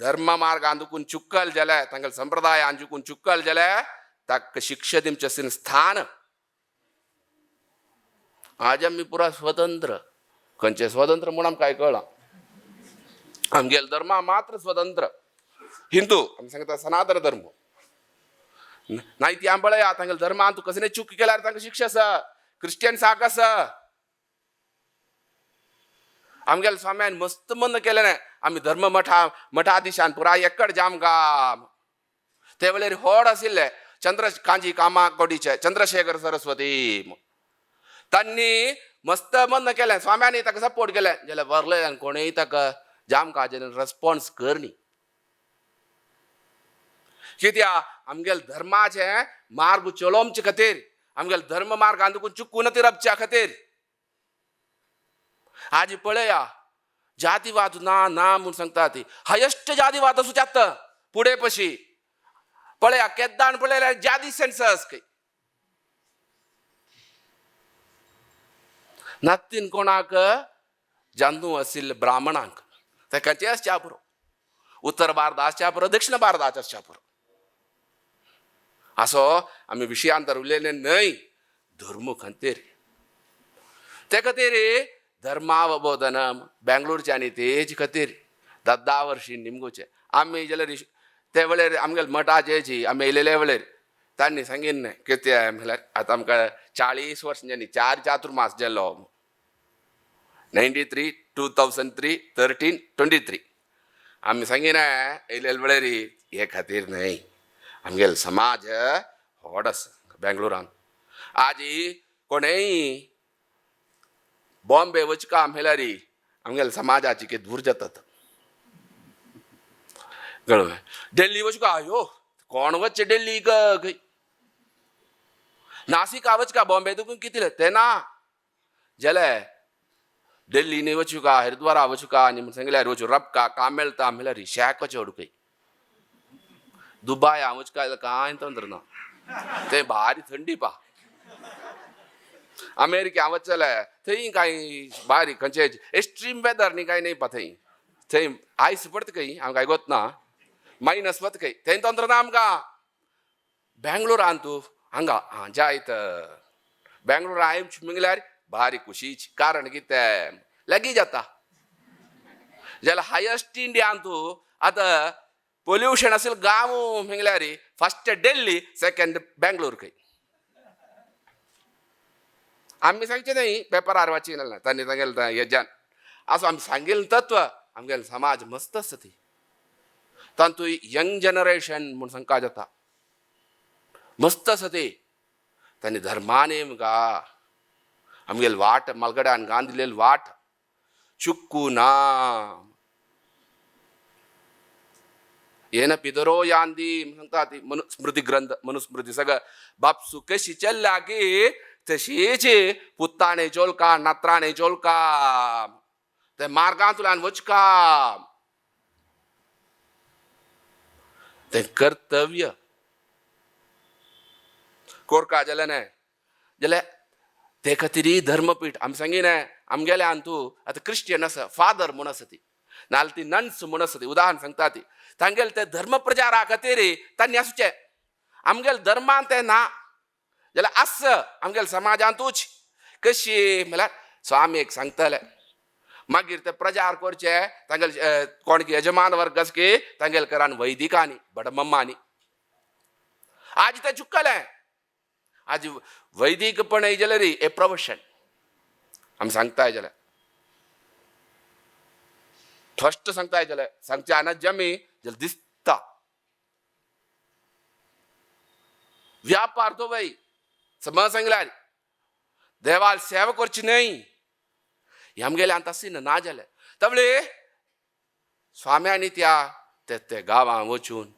धर्म मार्गान चुकून चुकल जाल्यार तांगेले संप्रदायान चुकून चुकल जाल्यार ताका शिक्षा दिवचें आशिल्लें स्थान. आज आमी पुरा स्वतंत्र. खंयचें स्वतंत्र म्हूण आमकां कांय कळना. आमगेले धर्मा मात्र स्वतंत्र हिंदू आमी सांगता सनातन धर्म नाही ती आमी पळया तांगेले धर्मान तूं कसलें चूक केल्यार तांकां शिक्षा आसा. क्रिस्टियन साक आसा. आमगेले स्वाम्यान मस्त मंद केलें ना आमी धर्म मठा मठाधीशान पुराय एकड जामगाम ते वेळेर होड आशिल्ले चंद्र कांजी कामाकोडीचे चंद्रशेखर सरस्वती तांणी मस्त मंद केलें. स्वाम्यांनी ताका सपोर्ट केलें जाल्यार व्हरलें आनी कोणूय ताका जामकाजेन रेस्पॉन्स करनी. कित्याक आमगेले धर्माचें मार्ग चलोवचे खातीर आमगेले धर्म मार्गान दुकून चुकून तिरपच्या खातीर. आज पळया जातीवाद ना ना म्हूण सांगता ती हायस्ट जातीवाद आसूं जाता फुडें पशी पळया केद्दान पळयल्यार जाती सेन्सस खंय नातीन कोणाक जांदू आशिल्ले ब्राह्मणांक तेकाचे आसच्या पुरो उत्तर भारत आसच्या पुरो दक्षिण भारताचे आसच्या पुरो. असो आमी विशयांतर उलयले न्हय. धर्म खातीर. ते खातीर धर्मावबोधन बेंगलोरचे आनी तेज खातीर 10 वर्शी निमगोचे आमी जाल्यार ते वेळेर आमगेले मठाचे आमी येयलेले वेळेर तांणी सांगिल्लें कितें म्हणल्यार आतां आमकां 40 वर्सां जालीं, 4 चातुर्मास जालो, 93 2003 13 23. आमी सांगिना येयलेले वेळेर हे खातीर न्हय, आमगेलो समाज व्हड आसा बेंगलोरान. आजी कोणेय बॉम्बे वचका म्हणल्यार आमगेले समाजाची कितें दूर जातात. कळ्ळें? दिल्ली वचका आयो कोण वचचे दिल्लीक, नासिका वचका बॉम्बे तुका कितले ते ना जाले दिल्ली न्ही वचुका, हरिद्वारा वचुका आनी सांगल्यार वचू रबका काम मेळटा म्हणल्यार शॅक वचें उडकय. दुबाय वचका जाल्यार कांय तंत्र ना, ते भारी थंडी पा. अमेरिका वचले थंय कांय बारीक खंयचे एक्स्ट्रीम वेदर न्ही कांय न्ही पा, थंय थंय आयस पडटा खंय आमकां आयकोत ना, मायनस वता खंय, थंय तंत्र ना आमकां. बेंगलोरान तूं हांगा आं जायत बेंगलोर आयम म्हणल्यार भारी खुशीच, कारण कितें लागीं जाता. जाल्यार हायस्ट इंडियान तूं आतां पोल्युशन आशिल्लो गांव म्हणल्यार फर्स्ट दिल्ली, सेकंड बेंगलोर खंय. आमी सांगचें न्हय पेपरार वाचिना तांणी सांगलें हेज्यान असो आमी सांगिल्लें तत्व आमगेलो समाज मस्त आसा ती तातूंत यंग जनरेशन म्हूण सांगका जाता मस्त आसा ती. तांणी धर्माने गा आमगेली वाट मालगड्यान गांधलेली वाट चुक्कू ना येन पितरो यांदी सांगता ती मनुस्मृती ग्रंथ मनुस्मृती सगळं बापसू कशी चल्ल्या की तशीच पुत्ताणे चोलका नात्राणे चोलका ते मार्गांतल्यान वचका ते कर्तव्य कोरका जालें न्हय जाल्यार ते खातीर धर्मपीठ आमी सांगिना आमगेले आन तूं आतां क्रिश्चियन आसा फादर म्हूण आसा ती नाल्यार ती नन्स म्हूण आसा ती उदाहरण सांगता ती तांगेले ते धर्म प्रचारा खातीर तांणी आसूचें आमगेले धर्मान तें ना जाल्यार आस आमगेले समाजांतूच कशी म्हणल्यार स्वामी एक सांगतले मागीर ते प्रचार करचे तांगेले कोण यजमान वर्ग आसा की तांगेले करान वैदिकांनी बडमम्मांनी आज तें चुकलें. आज वैदिकपण जाल्यार हे प्रवशन आमी सांगताय जाल्यार फस्ट सांगताय जाल्यार सांगचे आना जमी जाल्यार दिसता व्यापार तो वय समज सांगल्यार देवाल सेवा करची न्हय हे आमगेले आतां आसना ना जाल्यार तबले स्वाम्यांनी त्या ते गांवांत वचून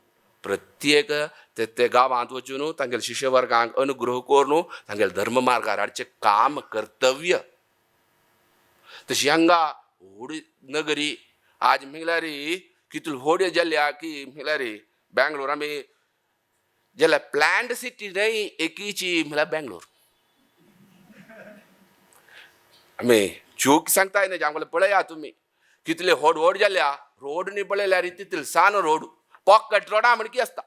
प्रत्येक ते गांवांत वचून तांगेले शिष्यवर्गांक अनुग्रह करून तांगेले धर्म मार्गार हाडचें काम कर्तव्य. तशी हांगा व्हड नगरी आज म्हणल्यार कितली व्हड जाल्या की म्हणल्यार बेंगलोर आमी जाल्यार प्लॅन्ड सिटी न्हय एकीची म्हणल्यार बेंगलोर. आमी चूक सांगताय न्हय आमकां पळया तुमी कितले व्हड व्हड जाल्या रोड न्ही पळयल्यार तितले सान रोड पॉकेट रोडा म्हण की आसता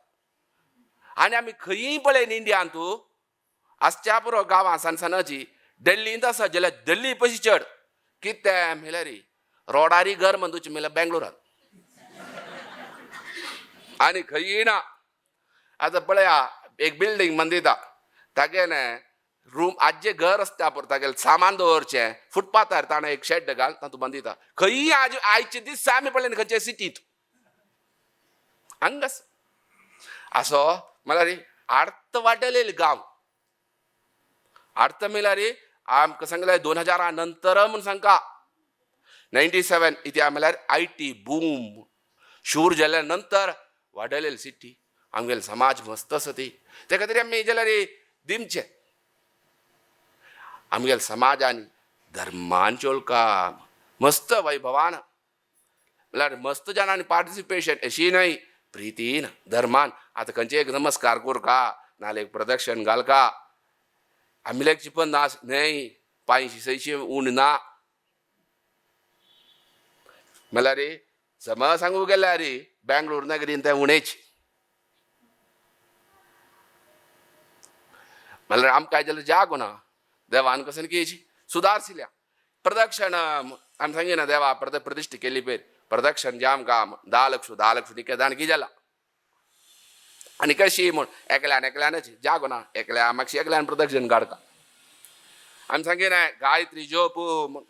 आनी आमी खंयी पळयन इंडियान तूं आसच्या पुरो गांवां सान सानाची दिल्लींत आसा जाल्यार दिल्ली पयशे चड कितें म्हणल्यार रोडारी घर म्हणूची म्हणल्यार बेंगलोरांत आनी खंयी ना. आतां पळया एक बिल्डींग मंदिता तागेलें रूम आजचे घर आसता पळय तागेलें सामान दवरचें फुटपाथार ताणें एक शेड घाल तातूंत बांदिता खंयी आज आयचे दीस आमी पळयन खंयचे सिटींत हांगा असो म्हणल्यार आर्त वाडलेले गांव आर्त म्हणल्यार आमकां सांगलें 2000 नंतर म्हूण सांगका 97 इतिहास म्हणल्यार IT boom शूर जाल्या नंतर वाडलेली सिटी आमगेले समाज मस्त आसा ती ते खातीर आमी जाल्यार दिमचें आमगेले समाजान धर्मान चोलका मस्त वैभवान म्हणल्यार मस्त जाणांनी पार्टिसिपेशन अशी न्हय प्रितीन धर्मान. आतां खंयचे एक नमस्कार करका नाल्यार एक प्रदक्षिण घालका आमी लेगची पण ना न्हय पांयशी सयशी उण ना म्हणल्यार समज सांगू गेल्यार बेंगलोर नगरीन तें उणेच म्हणल्यार आमकां जाल्यार जागो ना. देवान कसन की सुदारशिल्या प्रदक्षिण आमी सांगिना देवा प्रतिष्ठा केली पयर प्रदक्षिण जे आमकां 10 लक्ष 10 लक्ष निकेदान की जाला आनी कशी म्हूण एकल्यान एकल्यानच जागो ना एकल्या मागशी एकल्यान प्रदक्षिण काडटा. आमी सांगिना गायत्री जोप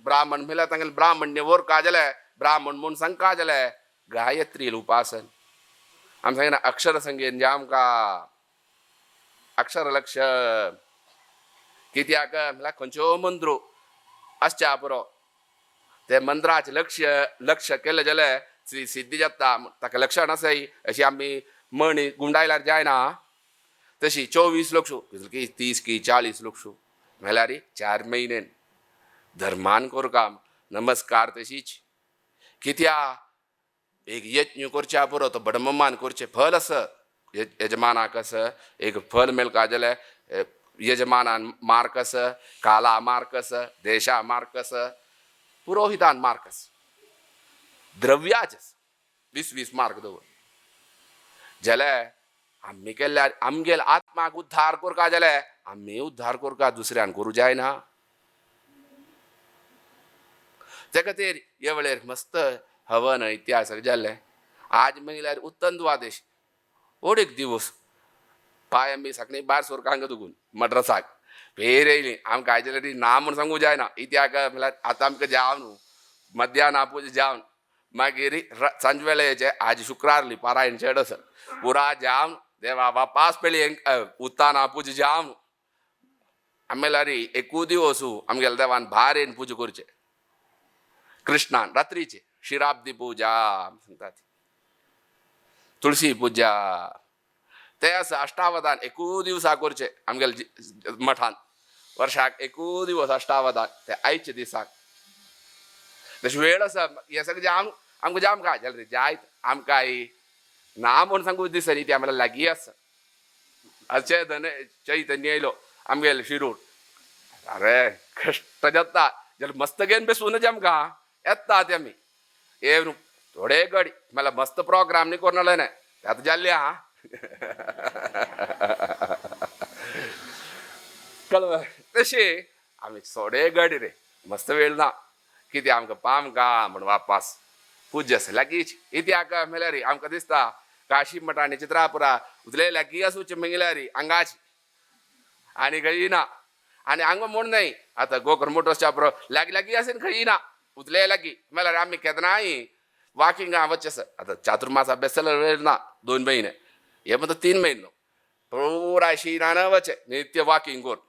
ब्राह्मण म्हणल्यार तांगेले ब्राह्मण्य वर का जाले ब्राह्मण म्हूण सांगका जाले गायत्री उपासन. आमी सांगिना अक्षर संगीन जे आमकां अक्षर लक्ष कित्याक म्हणल्यार खंयच्यो मंत्रो आसच्या पुरो ते मंत्राचें लक्ष लक्ष केलें जाल्यार सिद्धी जाता ताका लक्षण आसाय अशी आमी म्हणी गुंडायल्यार जायना तशी 24 लक्ष की 30 की 40 लक्ष म्हणल्यार 4 म्हयने धर्मान कोर काम नमस्कार तशीच कित्या एक यज्ञ करच्या पुरो तो बडममान करचें फल आसा यजमानाक आसा एक फल मेळका जाल्यार यजमानान मार्क आसा काला मार्क आसा देशा मार्क आसा पुरोहितान मार्क आसा द्रव्याचे 20-20 मार्क दवर जाल्यार आमी केल्यार आमगेल आत्माक उद्धार करका जाल्यार आमी उद्धार करका दुसऱ्यान करूं जायना. ते खातीर हे वेळेर मस्त हवन इतिहास जाल्लें. आज म्हणल्यार उत्तम द्वादेश ओड एक दिवस पांय आमी सगळीं भायर सोरका हांगा दुगून मड्रसाक फेर येयली आमकां आयचे जाल्यार ना म्हूण सांगूं जायना इत्याक म्हणल्यार आतां आमकां जावन न्हू मध्यान पूज जावन मागीर सांजवेळेचे आज शुक्रारली पारायण चड आसा पुरा जावन देवा वापास पेली उत्ताना पूज जावन आमेल्यार एकू दिवस आमगेल्या देवान भारेन पूजा करचे कृष्णान रात्रीचे शिराब्दी पूजा सांगतात तुळशी पूजा ते आसा अष्टावधान एकू दिवसा करचे आमगेले मठान वर्षाक एकू दिवस अष्टावधान ते आयचे दिसाक तशें वेळ आसा हें सगळें जाम आमकां जाम काय जाल्यार जायत आमकां ना म्हूण सांगू दिसनी ती आमकां लागीं आसा. अशें धन चैतन्य येयलो आमगेले शिरूर अरे कश्ट जाता जाल्यार मस्त घेवन बेसूनच आमकां येता ते आमी हे थोडे गडी म्हणल्यार मस्त प्रोग्राम न्ही करून ना आतां जाल्ले आहा कळ्ळें तशें आमी थोडे गडी रे मस्त वेळ ना कितें आमकां पामकां म्हण वापास पूज्य आसा लागींच इत्याक म्हणल्यार आमकां दिसता काशी मठ आनी चित्रापुरा उतले लागीं आसूचे म्हणल्यार हांगाच आनी खंय ना आनी हांगा म्हूण न्हय आतां गोकर्ण मोटर्सच्या पुरो लागीं लागीं आसून खंय ना उतले लागीं म्हणल्यार आमी केन्नाय वाकिंगा वचचे आसा. आतां चातुर्मास अभ्यास जाल्यार वेळ ना 2 म्हयने हे म्हणटा 3 म्हयनो पुरा शिनान वचे नित्य वाकिंग करून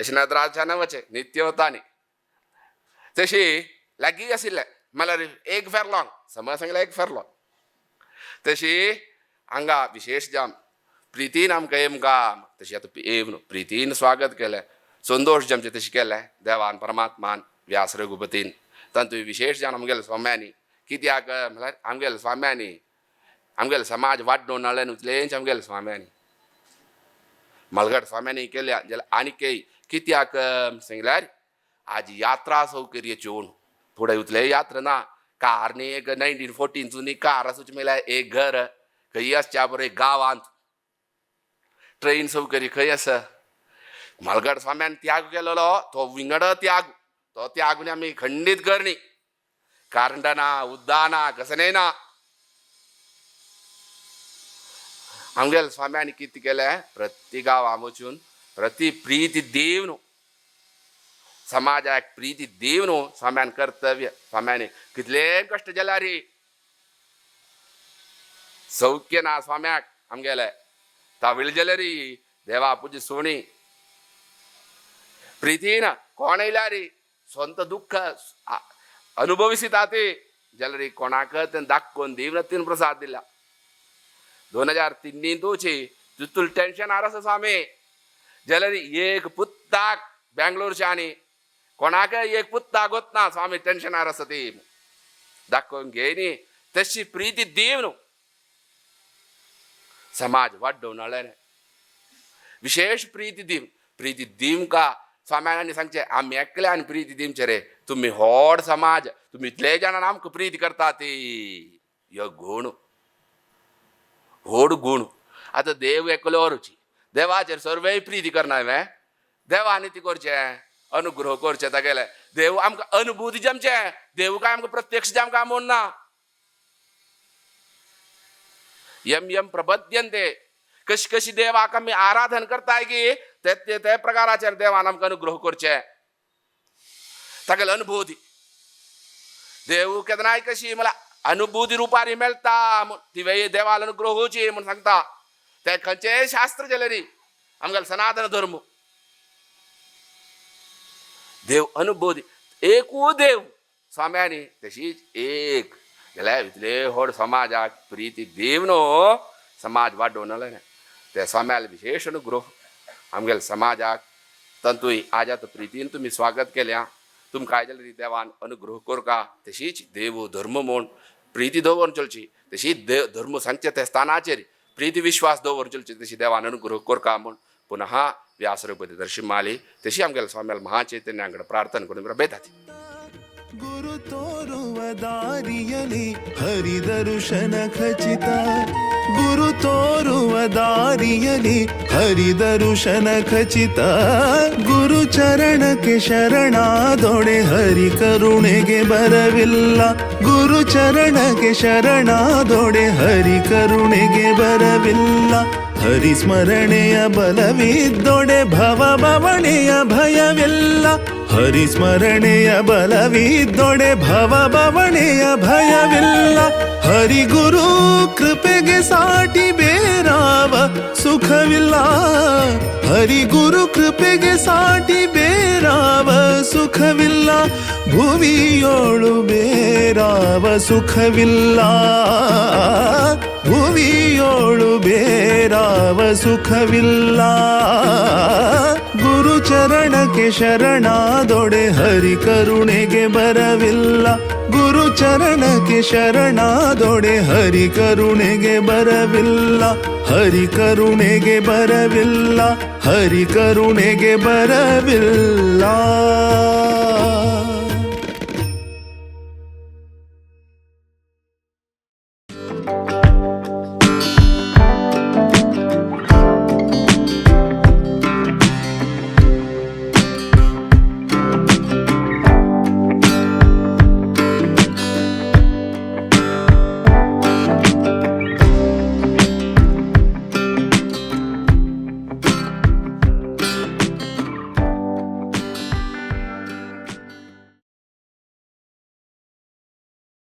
अशें वचे नित्य वता न्ही तशी लागीं आशिल्लें म्हणल्यार 1 फेरलॉंग समज सांगल्यार 1 फेरलॉंग तशी हांगा विशेश जाम प्रितीन आमकां येमकां तशी आतां येवन प्रितीन स्वागत केलें संतोश आमचें तशें केलें देवान परमात्मान व्यास रघुपतीन तातूंत विशेश जावन आमगेल्या स्वाम्यांनी कित्याक म्हणल्यार आमगेल्या स्वाम्यांनी आमगेले समाज वाड्डोवन हाडलें न्हू तितलेंच आमगेल्या स्वाम्यांनी मलगड स्वाम्यांनी केल्या जाल्यार आनी कित्याक सांगल्यार आज यात्रा सौकर्याच्यो फुडें उतले यात्रा ना कार न्ही एक 1914 जुनी कार आसूची म्हणल्यार एक घर खंय आसच्या बरें गांवांत ट्रेन सौकर्य खंय आसा. मलगड स्वाम्यान त्याग केलेलो तो विंगड त्याग तो त्याग आमी खंडीत करणी कारण ना उद्दा ना कसं ना आमगेल्या स्वाम्यान कितें केलें प्रति गांवां वचून प्रति प्रिती देव न्हू समाजाक प्रिती देव न्हू स्वाम्यान कर्तव्य स्वाम्यान कितले कश्ट जाल्यार सौख्य ना स्वाम्याक आमगेले तावीळ जाल्यार देवा पुजी सोणी प्रितीन कोण येयल्यार स्वंत दुख्ख अनुभविसिता ते जाल्यार कोणाक दाखोवन दिवन तीन प्रसाद दिला. 2003 तूची तितून टेन्शन आसा स्वामी जाल्यार एक पुत्ताक बेंगलोरच्या आनी कोणाक एक पुत्ताक वतना स्वामी टेन्शन आसा ती दाखोवन घेयनी तशी प्रिती देव न्हू समाज वाड्डोवन हाडलें विशेष प्रिती दीव प्रिती दिवका स्वाम्यानी सांगचे आमी एकल्यान प्रिती दिवचे रे तुमी व्हड समाज तुमी इतले जाणां आमकां प्रिती करता ती ह्यो गूण व्हड गूण. आतां देव एकलो रुची देवाचेर सर्वय प्रिती करना हांवें देवान ती करचें अनुग्रह करचें तागेले. देव आमकां अनुभूती जमचें, देव काय आमकां प्रत्यक्ष आमकां म्हूण ना. यम यम प्रबद्यंते, कशी कशी देवाक आमी आराधन करताय की ते ते प्रकाराचेर देवान आमकां अनुग्रह करचें, तागेले अनुभूती. देव केन्नाय कशी मला अनुभूती रुपारी मेळटा ती देवाल अनुग्रह होची म्हूण सांगता. ते खंयचेय शास्त्र जेलें न्ही आमगेले सनातन धर्म. देव अनुभूती एकू देव स्वाम्यांनी तशीच एक जाल्यार इतले व्हड समाजाक प्रिती देव न्हू समाज वाडोवन ते स्वाम्याले विशेष अनुग्रह आमगेले समाजाक. तातूंय आज आतां प्रितीन तुमी स्वागत केल्या, तुमकां आयज देवान अनुग्रह करका. तशीच देव धर्म म्हूण प्रिती दवरून चलची, तशीच देव धर्म सांगचे त्या स्थानाचेर प्रिती विश्वास दवरून चलची, तशी देवान अनुग्रह करका म्हूण पुनः व्यास रघुपती दर्शिमाली तशी आमगेले स्वाम्याले महाचैतन्या कडेन प्रार्थना करून बेतात. ಗುರು ತೋರುವ ದಾರಿಯಲಿ ಹರಿದರುಶನ ಖಚಿತ, ಗುರು ತೋರುವ ದಾರಿಯಲಿ ಹರಿದರುಶನ ಖಚಿತ, ಗುರು ಚರಣಕ್ಕೆ ಶರಣಾದೊಡೆ ಹರಿ ಕರುಣೆಗೆ ಬರವಿಲ್ಲ, ಗುರು ಚರಣಕ್ಕೆ ಶರಣಾದೊಡೆ ಹರಿ ಕರುಣೆಗೆ ಬರವಿಲ್ಲ, ಹರಿಸ್ಮರಣೆಯ ಬಲವಿದ್ದೊಡೆ ಭವ ಬವಣೆಯ ಭಯವಿಲ್ಲ, ಹರಿಸ್ಮರಣೆಯ ಬಲವಿದ್ದೊಡೆ ಭವ ಬವಣೆಯ ಭಯವಿಲ್ಲ, ಹರಿಗುರು ಕೃಪೆಗೆ ಸಾಟಿ ಬೇರಾವ ಸುಖವಿಲ್ಲ, ಹರಿಗುರು ಕೃಪೆಗೆ ಸಾಟಿ ಬೇರಾವ ಸುಖವಿಲ್ಲ, ಭುವಿಯೋಳು ಬೇರಾವ ಸುಖವಿಲ್ಲ, ಭುವಿಯೋಳು ಬೇರಾವ ಸುಖವಿಲ್ಲ, ಗುರು ಚರಣಕ್ಕೆ ಶರಣಾದೊಡೆ ಹರಿ ಕರುಣೆಗೆ ಬರವಿಲ್ಲ, ಗುರು ಚರಣಕ್ಕೆ ಶರಣಾದೊಡೆ ಹರಿ ಕರುಣೆಗೆ ಬರವಿಲ್ಲ, ಹರಿ ಕರುಣೆಗೆ ಬರವಿಲ್ಲ, ಹರಿ ಕರುಣೆಗೆ ಬರವಿಲ್ಲ.